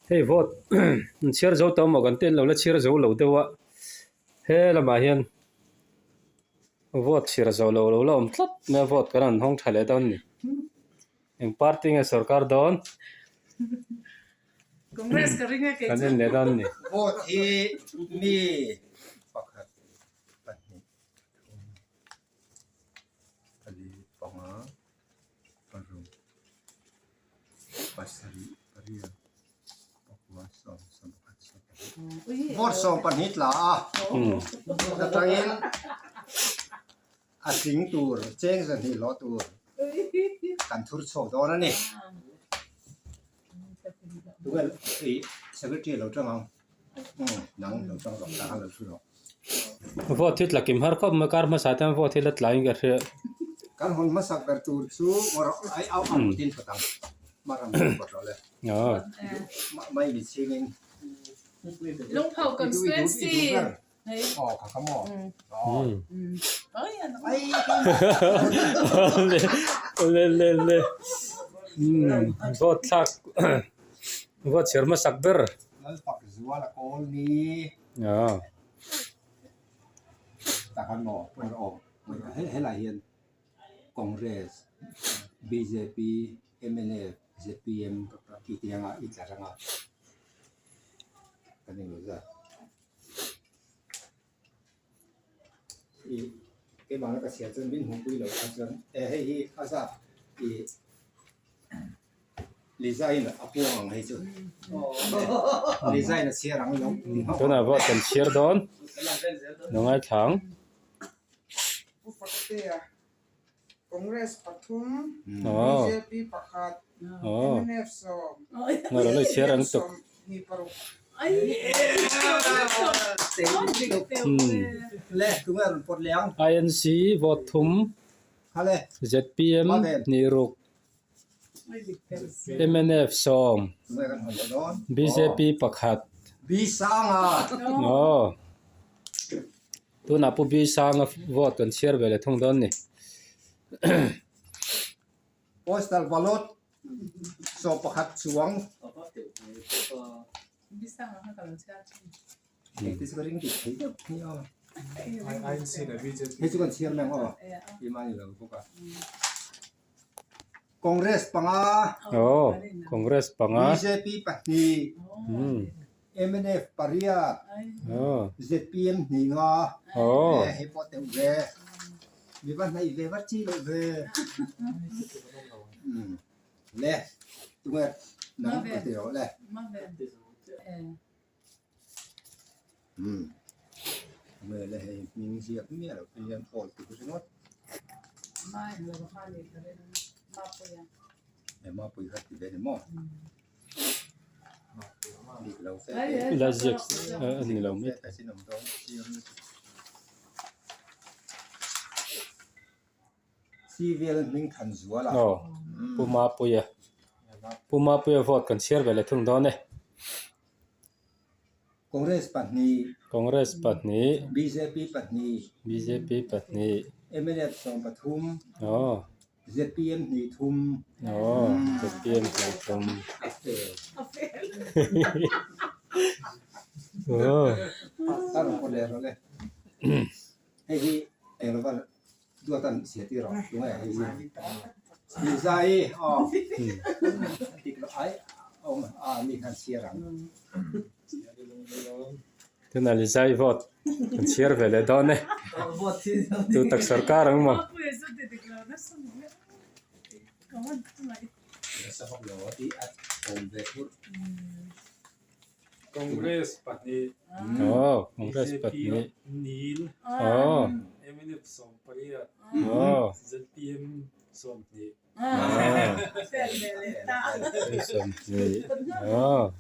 Hei vote an chhiar zo tawh maw kan ten lo la chhiar zo lo deuh a he lamah hian vote chhiar zo lo lo la awm tlat mai a vote kan han hawng tha leh dawn a ni eng party nge sorkar dawn kan en leh dawn a ni. Vote hi mi pakhat pahnih pathum pali panga paruk pasarih pariat pakua sawm sawmpakhat sawmpahnih vote 12 tla a atangin a tling tur cheng zahnih hlawh tur kan thur chhuak dawn a ni tunge ih secretary a lo tang ang nang lo tang rawh tah khan lo thu rawh. Vote hi tla kim har khawp mai kar hmasa te hian vote hi la tlai in ka hria. Kan hawn hmasak ber tur chu ai au ang tin phawt ang maram phawt rawh le mai mi chhing in Lungpho constituency aw kha kha maw le le le vote thlak vote chhiar hmasak ber. Lalpak zual a kawl ni. Takhan maw pawh awm helai hian Congress, bjp, mnf, zpm tih te anga i tlar anga kan englo zat ih keimah na ka chhiar chuan min hmuhpui loh kha chuan e hei hi a zat ih. Lisa-in a puang ang hei chu. Lisa-in a chhiar ang lo. Tunah pawh kan chhiar dawn. Lo ngaithla ang. Pu Faktea, Congress pathum, bjp pakhat, mnf sawm, CPM sawmhnih paruk. Le, tunge rawn pawt leh ang? INC vote thum, ZPM hnih ruk. Mnf sawm, bjp pakhat. Aw tunah Pu B Sanga vote kan chhiar ve leh thung dawn ni. Postal ballot 11 chuang. Hei chu kan chhiar mai ang aw emaw ni lo bawk a Congress panga aw Congress panga BJP pahnih mnf pariat aw ZPM hnih nga aw hei pawh teuh ve mi va hnaih ve vat chi loh ve le tunge nang ka ti rawh le. Umm mele hei hming ziak miah loh te hian awl tur ringawt he mapui kha ti ve ni maw dik lo fe te La ziak a ni lo mai. Fe te sin awm dawn chiang lutuk. Civil hming than zual a. Aw Pu Mapuia Pu Mapuia vote kan chhiar ve leh thung dawn e. Congress pahnih. Congress pahnih. Bjp pahnih. Bjp pahnih. Mnf 13. Aw. ZPM hnih thum. Aw ZPM hnih thum. A fel. A fel. Aw. A rawn pawt leh rawh le. Hei hi eng lova duat an chhiat tir rawh tunge hei hi. Lizai aw. Dik loh ai awm a mi khan chhiar ang. Tunah Lizai vote kan chhiar ve leh dawn e. Tu tak sarkar ang maw? Congress pahnih. Aw, Congress pahnih. Nil. Aw. MNF 18. Aw. ZPM 20. Aw.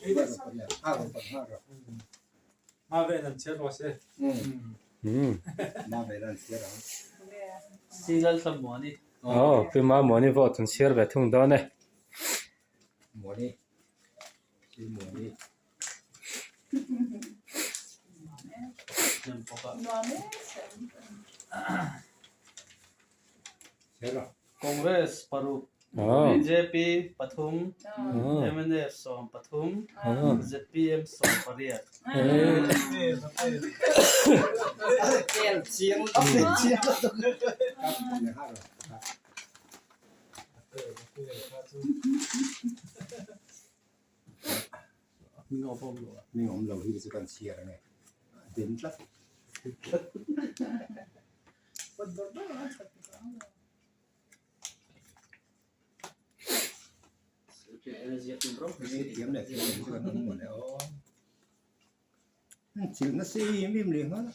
20. Aw. Ma ven an chhiar rawh se. Ma ven an chhiar ang. Si Lalthlamuani. Aw, Pi Mamuani vote an chhiar ve thung dawn e. Muani si Muani. Congress paruk. Bjp pathum, mnf 13, zpm 18. Hming awm lo hi chu kan chhiar ange a den tlat. Thiam leh thiam lo chu kan awm mawle aw. Chilh nasa em em leh nghal a.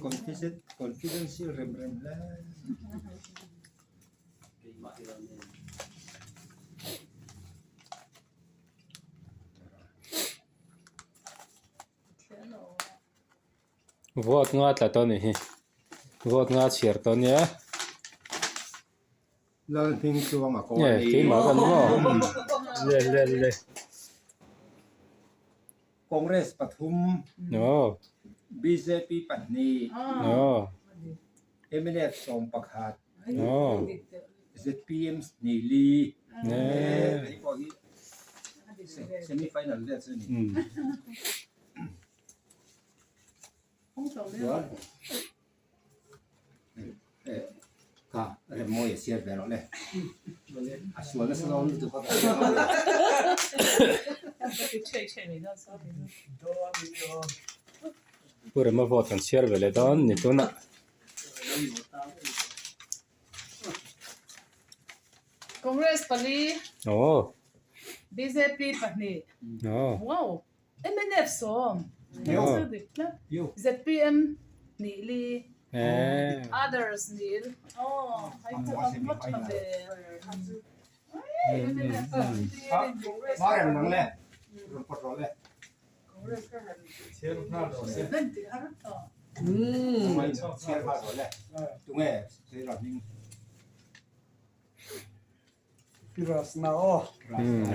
Confident confidential rem rem hle. Vote nga tla tawh a nih hi. Vote nga chhiar tawh a nia. Lal hming chuang a kaw Nge a ni. keimah ka ni maw? Le le le. Congress pathum, Aw. bjp pahnih, Aw. mnf 11, Aw. zpm hnih li. Nge. Hei pawh hi semi final vel chu a ni. Chuan Kha Remmawi a chhiar ve rawh le. A sual nasa dawn lutuk a ka hria a. Pu Rema vote kan chhiar ve leh dawn ni tunah. Congress pali. Aw. Bjp pahnih. Aw. Wow. Mnf sawm, Chu dik tlat, zpm nih li, others nil, aw hei chu a va tha ve.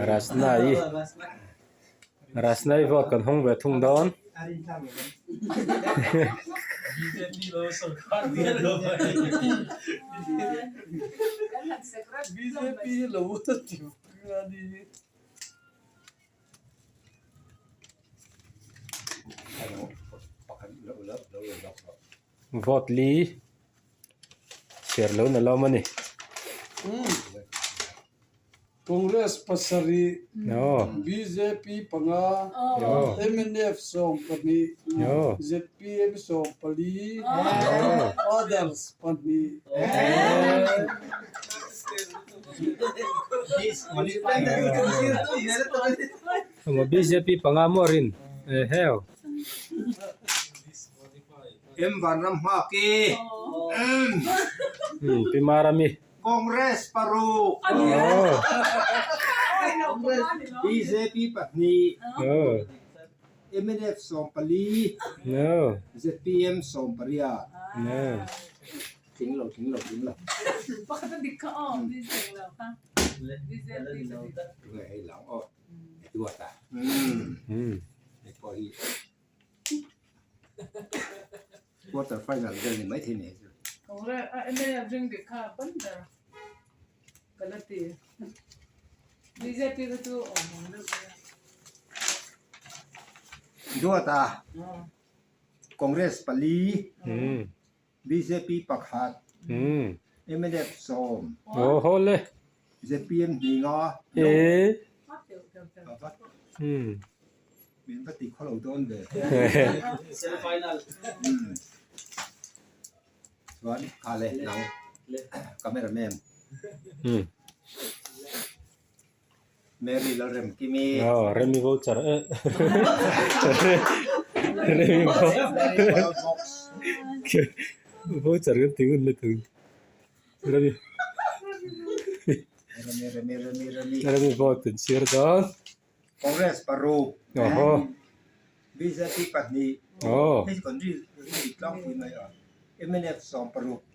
Rasna-i Rasna-i vote kan hawng ve thung dawn. Vote li chhiar lo na lawm a ni. Congress pasarih, bjp panga, mnf 12, zpm 14, others pahnih. Bjp panga maw rin? Eheu. M Vanram Nghaki, Pi Marami. Congress paruk, bjp pahnih, mnf 14, zpm 18. Tling lo, tling lo, tling lo. Hei lang aw, duat a. Hei pawh hi. Quarter final vel ni maithei ni chu. Duata Congress pali, bjp pakhat, mnf 10, zpm hnih nga. Min va ti khaw lo dawn ve. Chuan kha le nang camera man. Mary Lalremkimi. Aw Remi voucher e. Remi voucher kan ti ngun lutuk. Remi. Remi Remi Remi Remi. Remi vote an chhiar dawn. Congress paruk, Awhaw. Bjp pahnih, Aw. hei chu kan ri ri tlangpui mai a, mnf 16,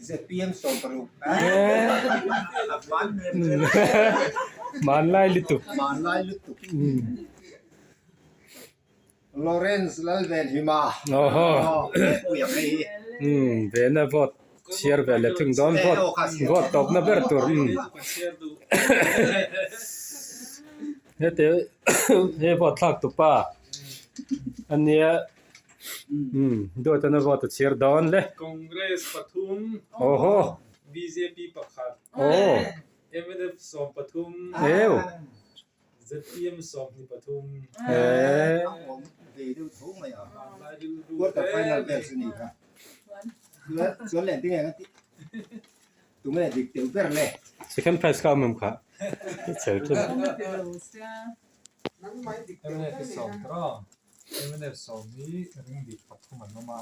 zpm 16, a hman rem rem. Hmanlai lutuk. Hmanlai lutuk. Lawrence Lalvenhima. Awhaw. Puia phei hi. Vena vote. Chhiar ve leh thung dawn vote vote tawpna ber tur umm hete he vote thlak tupa ania umm duatana vote a chhiar dawn le. Congress pathum Awhaw bjp pakhat Aw mnf 13 Eo ZPM 23. Ee. A awm ve deuh tho mai a. Quarter final vel chu ni kha. Chuan leh tinge ka tih tunge dik deuh ber le. Second prize kha awm em kha? Chel thin. MNF hi sawm tawh a, MNF sawm hi ring dik pathum an awm a.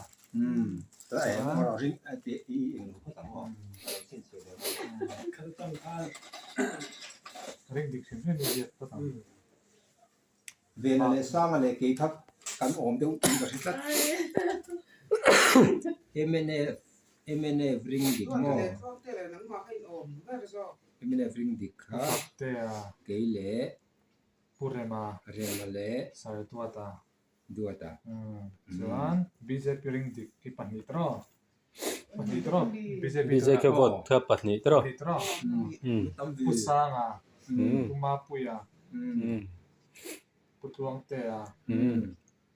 Ring dik hrim hrim i ziak phawt ang. Vena leh Sanga leh kei kha kan awm deuh tih ka hre tlat. MNF MNF ring dik maw? MNF ring dik kha kei leh Pu Rema Rema leh Sartuata Duata. Chuan bjp ring dik hi pahnih tawh pahnih tawh bjp BJP vote kha pahnih tawh. Pahnih tawh. Pu Sanga, Pu Mapuia, Pu Tluangtea,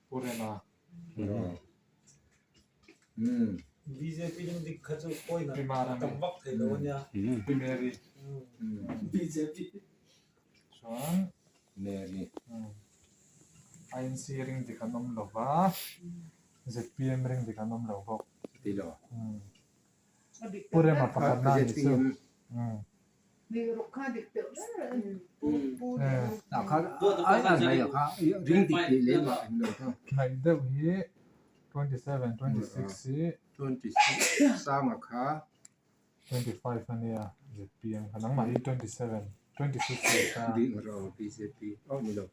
Pu Rema. Bjp ring dik kha chu point a tam vak thei lo ania. Pi Mary. Bjp. Chuan Mary. INC ring dik an awm lo va, ZPM ring dik an awm lo bawk. Ti lo. Pu Rema pakhat na ni chu. Hnaih deuh hi 27, 26 hi. 26 Sanga kha. 25 a nia ZPM kha nangmah hi 27, 26 leh ta. BJP oh ni lo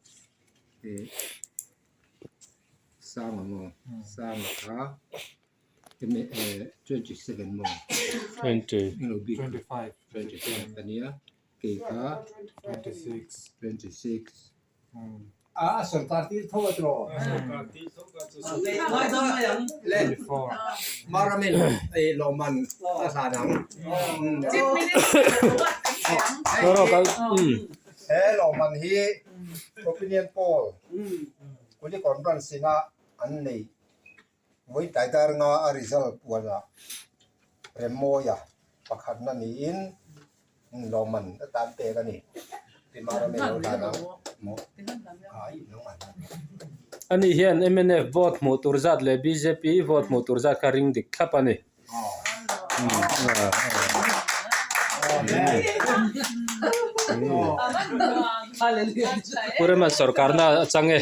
Sanga maw Sanga kha. 27 maw? 20. 25. 25 a nia. Kei kha 26. 26. A sorkar tir tho a tawh. Sorkar tir tho ka chu. Le Maramin ei lawmman a hlan ang. Chief Minister He lawmman hi opinion poll Kulikawn branch ina an nei Vawi taidar nga a result puanah Remmawia pakhatna niin lawmman atan pek a ni. Ani hian mnf vote hmuh tur zat leh bjp vote hmuh tur zat kha ring dik thlap a ni. Pu Rema sorkarna a chang e.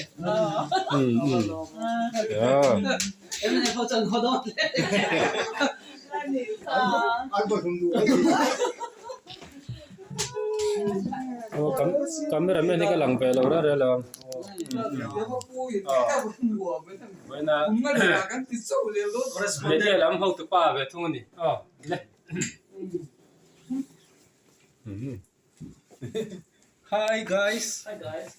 Camera man hi ka lang ve lo reng reng lo ang. Vawiina media lam hotupa ve thung a ni. Aw le. Hi guys. Hi guys.